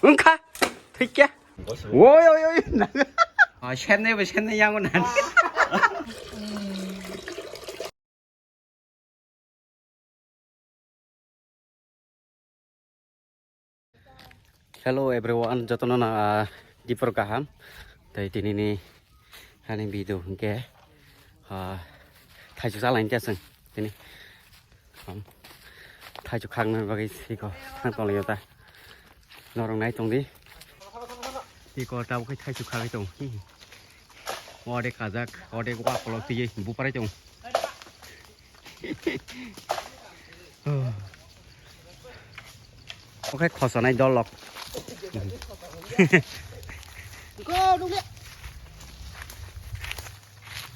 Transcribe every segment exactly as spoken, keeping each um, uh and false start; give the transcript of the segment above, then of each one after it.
Wngkha. Thikya. Oi, oi, oi. Ah, senne bo senne yango nan. Hello everyone, jotono na, ah, dipor kaham. Tai tini ni hani video hingke, ah, thaichu chala hingke aswng tini. Ham. Thaichu khakna bagwi siko khang tonglaio ta. Norok nai tongdi. Siko tabuk khe thaichu khagwi tong. Ode kajak, ode wa kolok twi buparai tong. Oke, khosonai dolok. Go, dungya.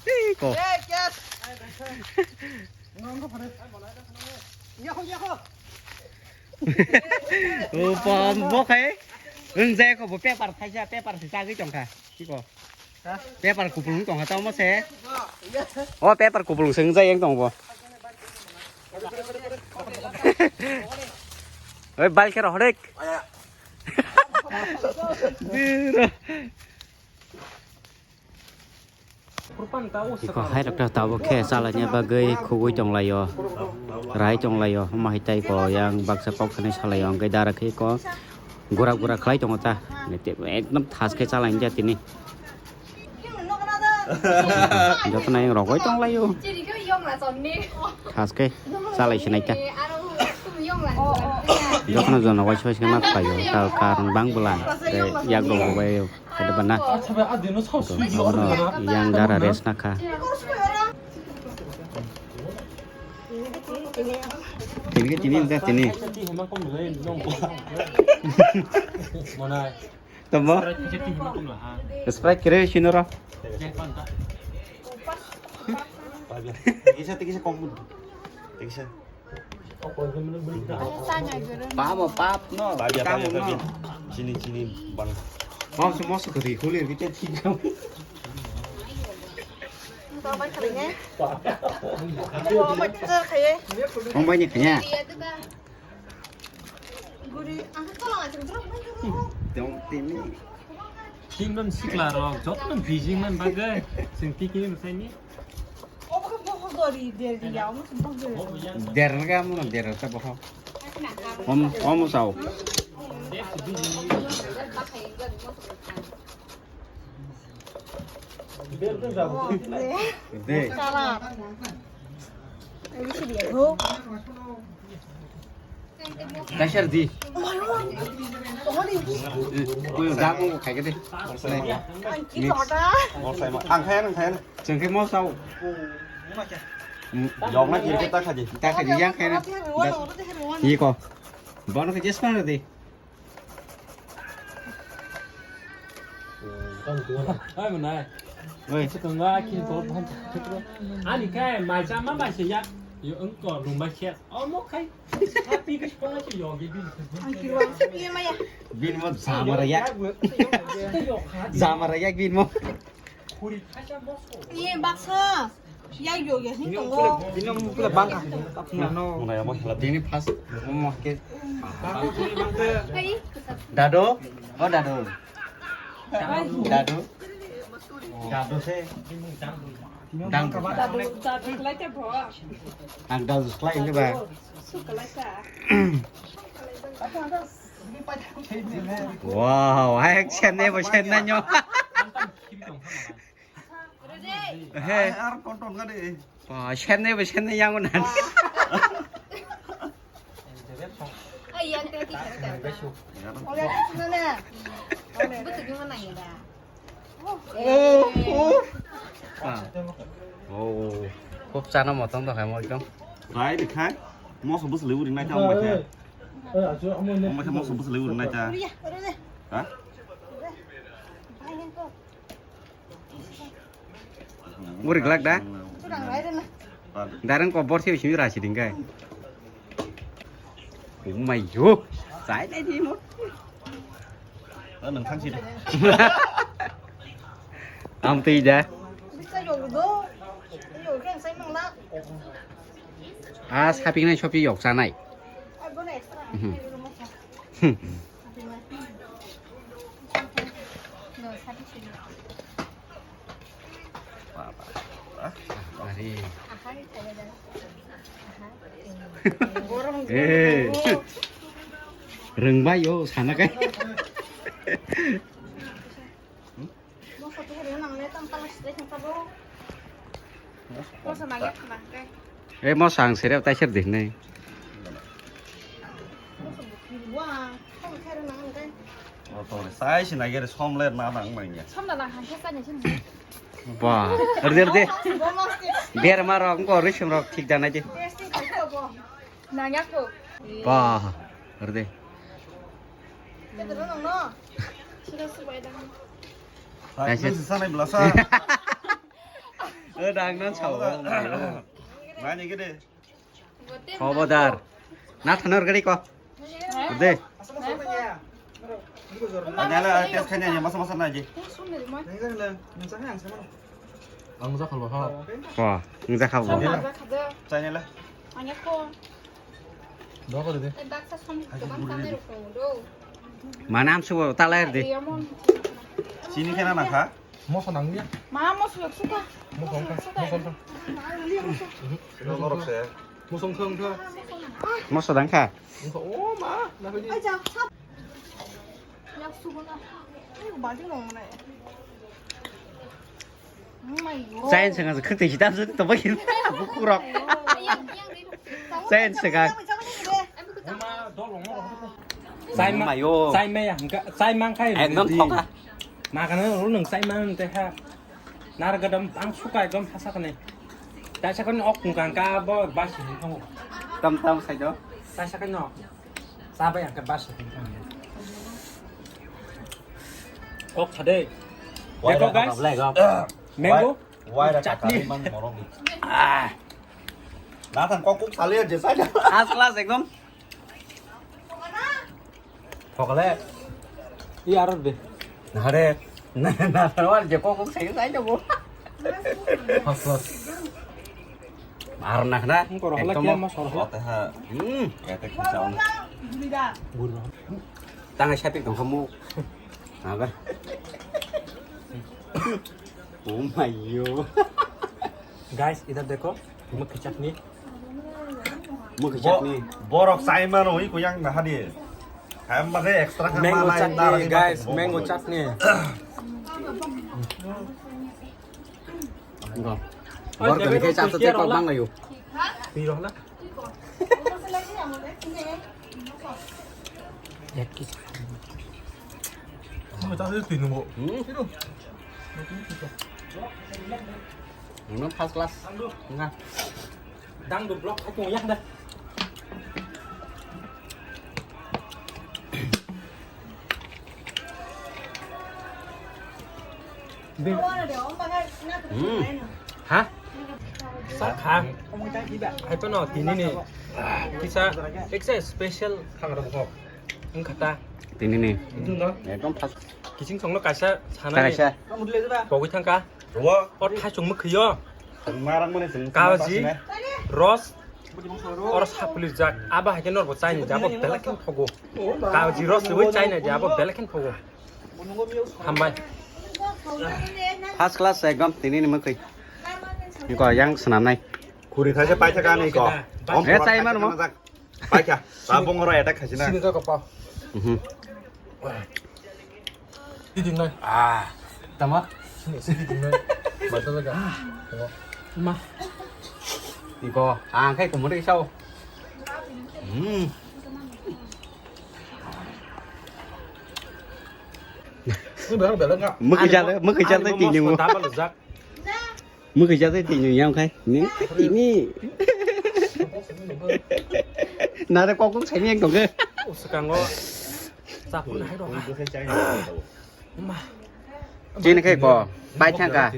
Iko. Hey, yes. Yako, yako. O, pom, bo khai. Wng jaya ko, bo paper thaisa, paper se chagwi tongkha. Iko. Paper kupulung tongkha, tamo se. O, paper kupulung se wng jaya wng tong bo. Oi, bal khe rohorek. Iko hai rok ta tabuk khe chalaina bagwi khugui tonglaio, rai tonglaio, homa hai tei ko yang baksa kok thani salaio, hwnkhe dara khe ko gura gura khlai tongo ta, ekdom thas khe chalaini jatini. Jotono yang rogoi tonglaio, thas khe chalai sinai ta. Jotono jono waisa waisa ma khlaio, ta karon bang bwla, tei yak rok bo bai. Ada bana. Abono yang dara rest nakha. Tini, tini, tini. Tomo? Sprite kere sino ro. Tikisa, tikisa kom. Tikisa. Pap, pap, no. Pabia, pabia, pabia. Chini, chini, bang. Mos, mos, kari, kuli, kita tiga. Mumbai ni kanya. Dong tini. Chwng sikla rok jotono busy man bagwi chwng tikini bwsai ni. Derna ka mo derna ta boho. Om, om sao. De. Kaisar di. Kuyo jago khaike de. Ang khaya, ang khaya. Chengke mo sao. Yong na kiri ta khaji. Ta khaji yang khaya. Ye ko. Bono ke jes pan de. Hai manai. Oi. Sekonga kin ko ban. Ani kai mai cha ma mai se ya. Yo engko rumbai khe. Omo khai. Happy ke sekonga ke yo ge bin. Ang kiri wa. Ye maya. Bin mo jamara yak. Jamara yak bin mo. Ye baksa. Yai yo ya hin tongo. Bini mung pula bangkha. Tapna no. Muna ya mo hela bini first mo ke. Dado, oh dado. Dado. Dado se. Dang. Dado, dado kelai te bo. Ang dado kelai ni ba. Su kelai ta. Wow, hai sen ne bo sen na nyo. He. Ar ton ton ka de. Ba, sen ne ba sen ne yang na. Ai, yang tadi kan. Oleh tu mana ya dah? Oh, oh. Ba. Oh. Khub chana motong to khai mo ekdom. Rai de khai. Moso bus lebu rinai ta ong bai khai. Ong bai khai moso bus lebu rinai ta. Ha? Muri glak da? Darang ko bor se simi rasi dingkai. Oh my yo. Sai dai di mo. Nang thang si dai. Am tei da. Bisa yo do. Yo kan sai mang la. Ah, sapingnai sopi yok chanai. Mhm. Ari. Eh. Rwngbai o sana kai. Eh, mo sang sere tai ser dinai. Sai sinai gere som le na nang manya. Ba, erde erde. Biar ma rok ko risim rok thik danai de. Nangya ko. Ba, erde. Kedro nang no. Sira subai dang. Sai, Naisir. Nang sanai belasa. Eh, dang nan sao. Nani gede. Khobodar. Na thanar gari ko. Erde. Nala test khanya masa masa na je. Ang sa khalo ha. Ko, ang sa khalo. Chai nala. Anya ko. Dogo de. Daksa som gabang tanai rok tongo do. Manam subo talai de. Sini kena na kha. Moso nang dia. Ma moso yok suka. Moso ka. Moso ka. Sino norok se. Moso ka ka. Moso dang kha. Moso o ma. Na hoi di. Aja. Yak subo na. Ayo bajing nong mana. Chain sanga khwtwi si tam suk to bai. Bukurok. Chain sanga. Chai ma, mayo. Chai ma ya, hingka, chai mang khai. Ekdom thoka. Ma kana ro nang chai mang te ha. Nar gadam ang suka ekdom hasa kane. Tai sa kan ok kung kang ka bo ba si hing thong. Tam tam sai do. Tai sa kan no. Sa ba yang ka ba si hing thong. Ok thade. Wai Eko ra guys. Ka blai gam. Mango. Wai ra Chutney. Ka man morong ni. Ah. Na thang kok kuk sale je sai. First class ekdom. Thokle. I aro de. Nare. Na na na je kok kuk sai sai jabo. First class. Ar na na. Ko rohla ekdom. Kya ma sorho. Ote ha. Hmm. Ete khisa. Gurno. Tang sai tik tong khamu. Aga. Oh my yo. Guys, idhar dekho, mukhi chutney. Mukhi chutney. Borok chai mano, iko yang naha di. Ham ba khe extra kha mango chutney, guys, mango chutney. Go. Borok khe chap chap kok mang layo. Pi rohla. Yak kis. Mo ta se tinu mo. Hmm. Ini first class. Nah. Dang do block aku yang dah. Hmm. Ha? Sakha. Hai pano tini ni kisa eksa special thang rok kok. Wngkha ta. Tini ni. Itu no. Ekdom first. Kising songno kaisa sana. Kaisa. Pogwi thangka. Ruo. O thaichung mukhiyo. Marang mani sing. Kaji. Ros. Oro sapuli jak, abo hai khe norbo chaini de, abo belai khe thogo. Kaji roswi chaini de, abo belai khe thogo. Hambai. First class ekdom tini ni mukhui. Niko yang swnamnai. Khuri thaisa paitha kani ko. Eh, chai mano mo. Paitha. Tabung oro attack khaisina. Sini ka pa. Mhm. Sini nai. Ah, tama? Sini, sini nai. Mata jaga. Ma. Iko, ang khai kumuri sao. Hmm. Ini barang dalam nggak? Mukijal, mukijal tadi nyung. Double zak. Mukijak tei tini yang khai. Ni tini. Nare kok kok sai ni ekdong ke. Sekango. Sapun hai dong. Ma. Chini khai ko. Pai thang ka.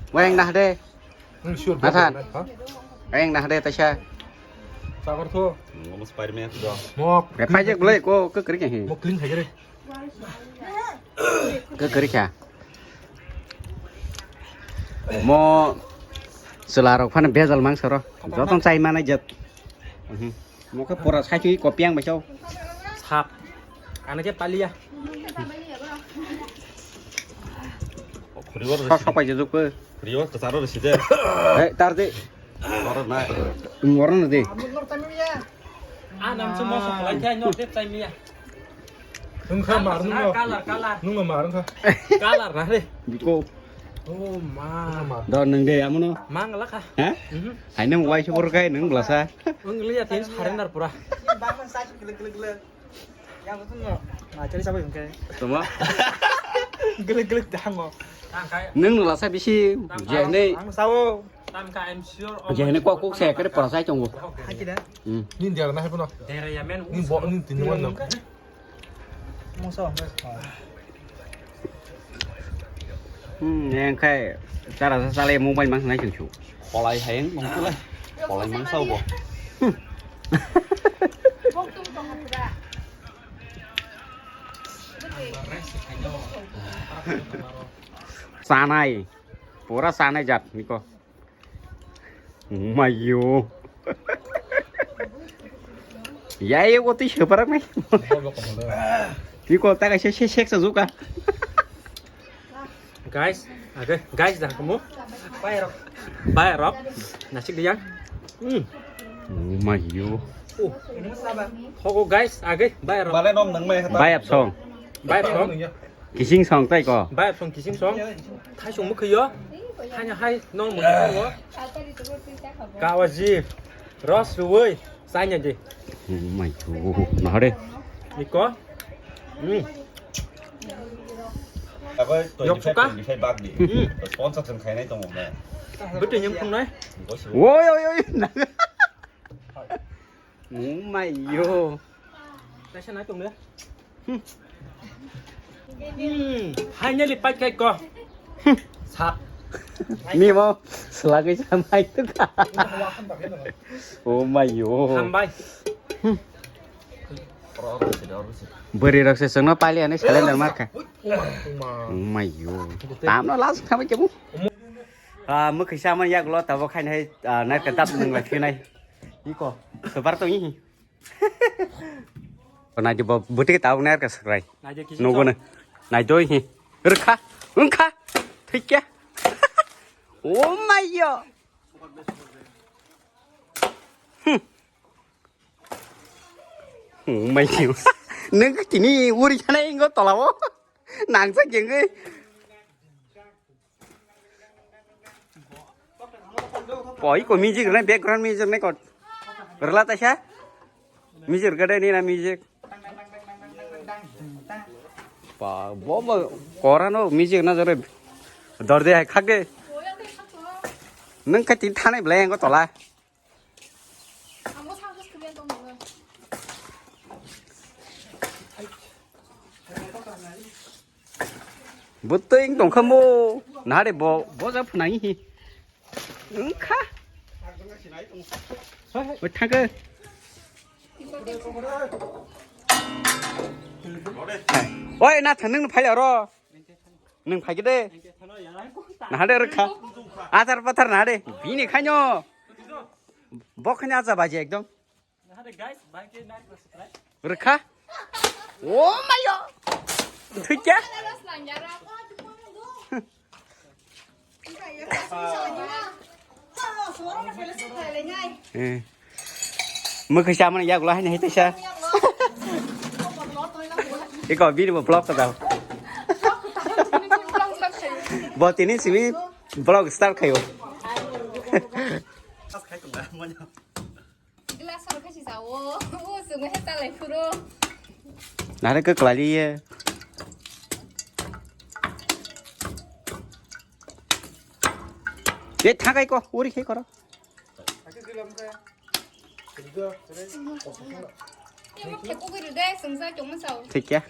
Weng nah de. Nathan. Weng nah de taisa. Sabar tu. Ngomong Spiderman tu dong. Mok. Pai jak belai ko ke krik ya. Mok clean khai re. Ke kari kha. Mo Chwla rok phano bejal mangsa ro. Joto chai manai jet. Mokhe pora sai twi kopiang bai chao. Sap. Ano khe paliya. Sok sok pai juk pe. Khuriwar kwcharo risi de. Hei, tar de. Oro na. Oro na de. A nang se moso khlai thai no de chai miya. Wngkha mar nungno. Color, color. Nungno mar wngkha. Color na re. Biko. Oh ma. Do nung de amono. Mang la kha. Ha? Mhm. Hai nung wai se bor kai nung blasa. Wng liya tin surrender pura. Bang man sa gele gele gele. Yang tu no. Ma chari sabai wngkha. Tuma. Gele gele dango. Nung blasa bisi je nei. Ang sao. Tam ka, I'm sure. Je nei kok kok se kare pora sai tongo. Hakida. Hmm. Nin dia na hai pono. Dera ya men. Nin bo nin tin wan no. Mungsa. Hmm, yang kai cara sa sale mobile mang nai chungchu. Kolai hayeng mong tu lai. Kolai mang sao bo. Sanai. Pura sanai jat niko. Mayo. Ya, ya, gua tuh siapa nih? Ini kota kayak sek sek sejuka. Guys, oke, guys dah kamu. Bayar rok. Bayar rok. Nasik dia. Hmm. Mayo. Uh. Hogo guys, oke, bayar rok. Bale nom nang mai. Bayar song. Bayar song. Kising song tai ko. Bai phung kising song. Thai song mukhiyo. Thanya hai nong mukhiyo. Kawaji. Ros ruwoi. Sanya di. Oh my God. Nahare. Iko. Hmm. Yok suka. Hmm. Sponsor jeng khainai tongo na. Betul nyam phung nai. Woi, woi, woi. Oh my yo. Kaisa nai tong de. Hmm. Hmm. Finally pakai ko. Hmm. Sap. Ni mau selagi sama itu kan. Oh my yo. Hambai. Hmm. Beri rok se sengno pali ani selender marka. Oh my yo. Tamno las kami kamu. Ah, mukhi sama ya gulo tabo khain hai, ah, nai ka tap nung la khinai. Iko, sebar to ihi. Nai di bo buti ke tau ner ka sakrai. Nai di kisi. Nugo ne. Nai doi hi. Rkha. Ungkha. Thikya. Oh my yo. Hmm. Oh my yo. Nung tini uri chana ingo tolabo. Nangsa kengge. Poi ko music rwnai, background music rwnai ko. Rwla taisa. Music rwgade ni na music. Pa, bo bo kora no music na jore. Dorde hai khakde. Nung kati thanai belai ang ko tola. Bwtwi wng tongkha mo. Nahare bo, bo ja phwnang hi. Wngkha. Bo thangkhe. Oi, na thanang phai aro. Nwng phai de. Nahare rwkha. Athar pathar nahare. Bini khaino. Bo khaino acha baji ekdom. Rwkha. Oh my God. Thikya. Eh. Mukhi sa mani yak lah ni hita sa. Iko bini bo vlog ka dau. Bo tini simi vlog start khayo. Glass aro khaisi jao. O, chwngno he chalai phuru. Nare kwklai liye. Ye thakai ko, uri khe koro. Ye mo khe kugui rwde, chwngsa chwngma sao. Thik ya.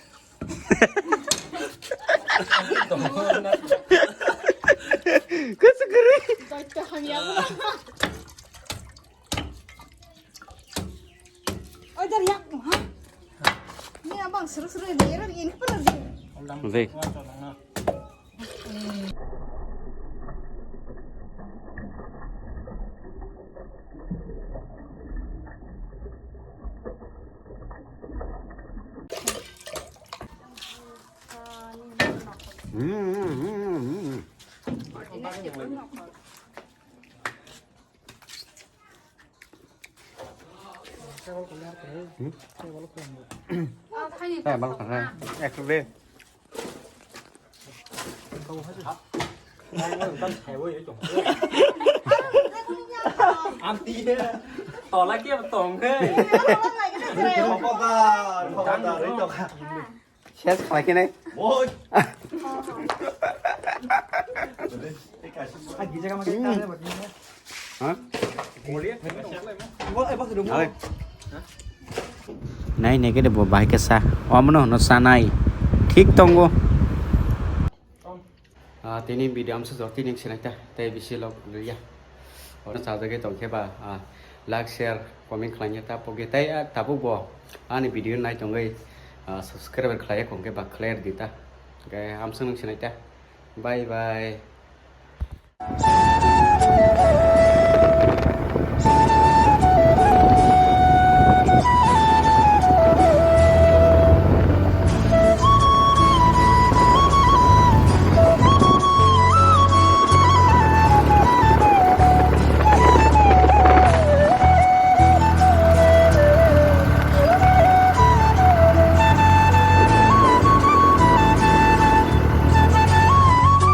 Kwchwk kwrwi. Joito hamya bo. Oi, dar yak, ha? Ni abang seru-seru ini, ini pernah di. Zik. Hmm. Eh, baru kan, eh. Eh, kebe. Tola ke tong he. Ses khalai khe nai. Ha? Nai nai khe bo bahai khe sa. Omono hwno sanai. Thik tongo. Ah, tini video amsa jor tini sinai ta. Tei bisi log ya. Ono chajagwi tongkhe ba, ah, like, share, comment khlaina ta pogwi. Tei, ah, tabuk bo ani video nai tongwi, ah, subscribe khlaiya kongkhe ba khlai di ta. Hwnkhe amsa nung sinai ta. Bye bye.